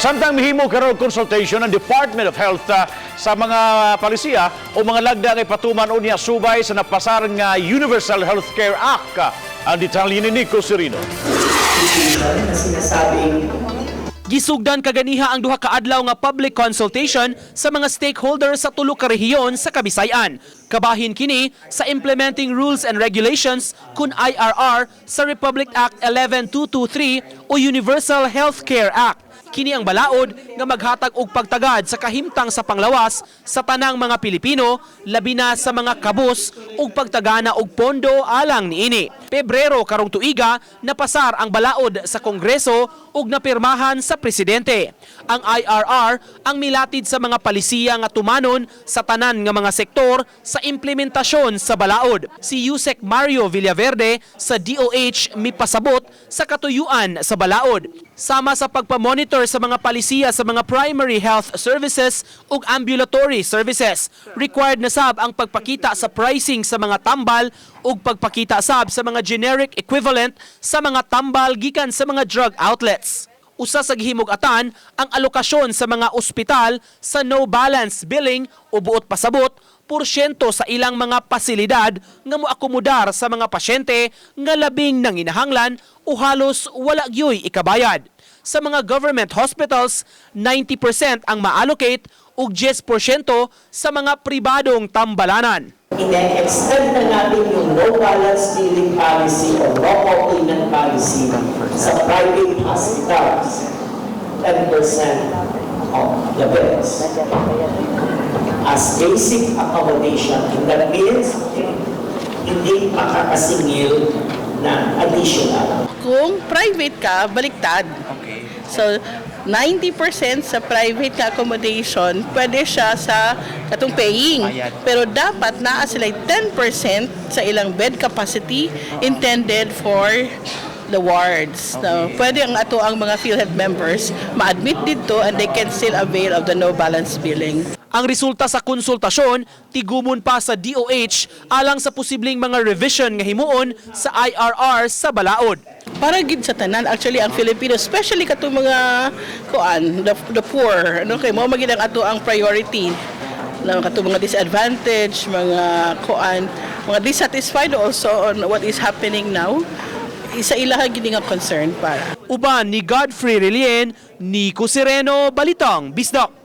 Samtang mihimo karon consultation ang Department of Health sa mga palisiya o mga lagda nga ipatuman unya subay sa napasar nga Universal Healthcare Act. Ang detalye ni Nico Serino. Na sinasabing Gisugdan kaganiha ang duha ka adlaw nga public consultation sa mga stakeholders sa tulo ka rehiyon sa Kabisayan. Kabahin kini sa Implementing Rules and Regulations kun IRR sa Republic Act 11223 o Universal Healthcare Act. Kini ang balaod nga maghatag og pagtagad sa kahimtang sa panglawas sa tanang mga Pilipino, labi na sa mga kabus, ug pagtagana og pondo alang niini. Pebrero karong tuiga napasar ang balaod sa Kongreso ug napirmahan sa presidente. Ang IRR ang milatid sa mga palisiya nga tumanon sa tanan nga mga sektor sa implementasyon sa balaod. Si Usec Mario Villaverde sa DOH mipasabot sa katuyuan sa balaod. Sama sa pagpamonitor sa mga palisiya sa mga primary health services ug ambulatory services. Required na sab ang pagpakita sa pricing sa mga tambal ug pagpakita sab sa mga generic equivalent sa mga tambal gikan sa mga drug outlets. Usa sa gihimug-atan ang alokasyon sa mga ospital sa no balance billing o buot pasabot porsyento sa ilang mga pasilidad nga moakomodar sa mga pasyente nga labing nanginahanglan o halos wala gyoy ikabayad. Sa mga government hospitals, 90% ang ma-allocate ug 10% sa mga pribadong tambalanan. Ine-extend na natin yung no balance billing policy or no co-payment policy sa private hospitals. 10% of the beds as basic accommodation. And that means hindi makakasingil ng additional. Kung private ka, baliktad. So, 90% sa private ka accommodation, pwede siya sa katong paying. Pero dapat naa sila 10% sa ilang bed capacity intended for the wards. So, pwede ang ato ang mga PhilHealth members ma-admit dito and they can still avail of the no balance billing. Ang resulta sa konsultasyon, tigumon pa sa DOH alang sa posibleng mga revision nga himuon sa IRR sa balaod. Para gid sa tanan, actually, ang Filipino, especially katong mga kuan, the poor, ano, kay mao magid ang ato ang priority na katong mga disadvantage, mga kuan, mga dissatisfied also on what is happening now, isa ilaha gid nga concern para Uban ni Godfrey Relien, Nico Sereno, Balitang Bisdak.